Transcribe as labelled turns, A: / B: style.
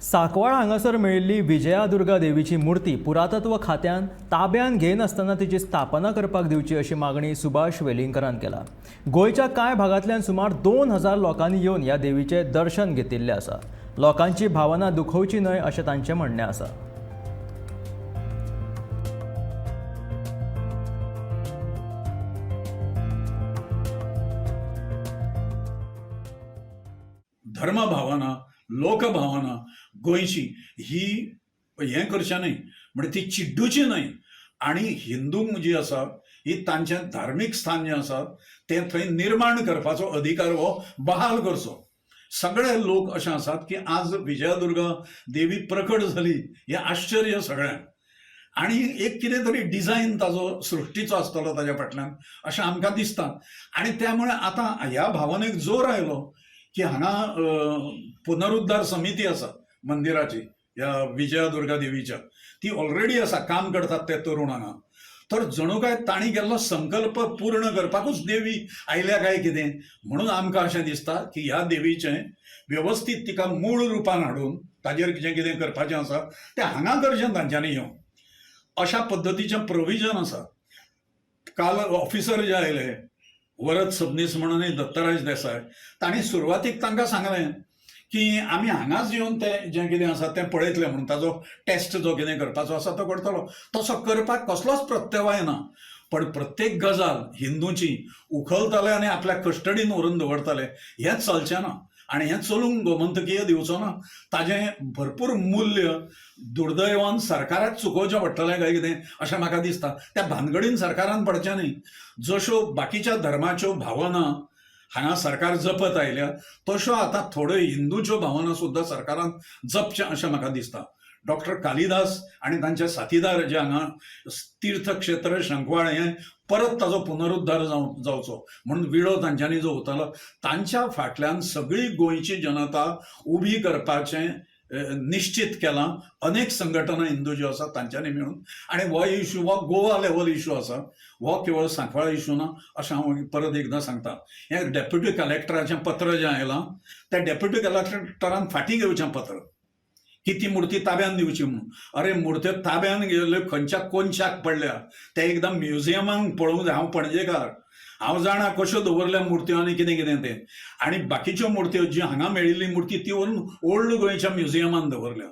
A: सांकवाळ हांगासर मेळिल्ली विजयादुर्गा देवीची मूर्ती पुरातत्व खात्यान ताब्यान घेयनासतना तिची स्थापना करपाक दिवची अशी मागणी सुभाष वेलिंगकरान केला. गोंयच्या कांय भागांतल्यान सुमार 2000 लोकांनी येवन ह्या देवीचें दर्शन घेतिल्लें आसा. लोकांची भावना दुखोवची न्हय अशें तांचें म्हणणें आसा.
B: धर्मभावना, लोकभावना गोंयची ही हें करचें न्हय, म्हणजे ती चिड्डुची न्हय. आनी हिंदूंक जी आसा ही तांचें धार्मीक स्थान जें आसा तें थंय निर्माण करपाचो अधिकार हो बहाल करचो. सगळे लोक अशें आसात की आज विजयादुर्गा देवी प्रकट जाली हें आश्चर्य सगळ्यांक, आनी एक कितें तरी डिजायन ताजो सृश्टीचो आसतलो ताज्या फाटल्यान अशें आमकां दिसता. आनी त्यामुळे आतां ह्या भावनेक जोर आयलो की हांगा पुनरुद्धार समिती आसा मंदिराची, ह्या विजयादुर्गा देवीच्या, ती ऑलरेडी आसा, काम करतात ते तरुण हांगा. तर जणू काय तांणी केल्लो संकल्प पूर्ण करपाकूच देवी आयल्या काय कितें म्हणून आमकां अशें दिसता की ह्या देवीचें वेवस्थीत तिका मूळ रुपान हाडून ताजेर जें कितें करपाचें आसा तें हांगा करचें तांच्यांनी येवन, अशा पद्दतीचें प्रोविजन आसा. काल ऑफिसर जे आयले वरद सबनीस म्हणून दत्तराज देसाय, तांणी सुरवातीक तांकां सांगलें की आमी हांगाच येवन तें जें कितें आसा तें पळयतले म्हणून, ताजो टेस्ट जो कितें करपाचो आसा तो करतलो. तसो करपाक कसलोच प्रत्यवाय ना, पण प्रत्येक गजाल हिंदूची उखलतले आनी आपल्या कस्टडीन व्हरून दवरतले हें चलचें ना, आनी हें चलूंक गोमंतकीय दिवचो ना. ताजें भरपूर मूल्य दुर्दैवान सरकाराक चुकोवचें पडटलें काय कितें अशें म्हाका दिसता. त्या भानगडीन सरकारान पडचें न्ही. जश्यो बाकीच्या धर्माच्यो भावना हांगा सरकार जपत आयल्या तश्यो आतां थोड्यो हिंदूच्यो भावना सुद्दां सरकारान जपचें अशें म्हाका दिसता. डॉक्टर कालिदास आनी तांचे साथीदार जे हांगा तीर्थक्षेत्र शंखवाळ हें परत ताजो पुनरुद्धार जावचो म्हणून विडो तांच्यांनी जो उतरलो तांच्या फाटल्यान सगळी गोंयची जनता उबी करपाचें निश्चित केलां. अनेक संघटना हिंदू ज्यो आसा तांच्यांनी मेळून, आनी हो इशू हो गोवा लेवल इशू आसा, हो केवळ सांकवाळ इशू ना अशें हांव परत एकदां सांगता. हें डेप्युटी कलेक्टराचें पत्र जें आयलां त्या डेप्युटी कलेक्टरान फाटीं घेवचें पत्र की ती मुर्ती ताब्यान दिवची म्हणून. अरे मुर्त्यो ताब्यान गेल्ल्यो खंयच्या कोनशाक पडल्या ते एकदां म्युझियमांक पळोवंक जाय. हांव पणजेकार, हांव जाणा कश्यो दवरल्या मुर्त्यो आनी कितें कितें तें. आनी बाकीच्यो मुर्त्यो जी हांगा मेळिल्ली मुर्ती ती व्हरून ओल्ड गोंयच्या म्युझियमान दवरल्या.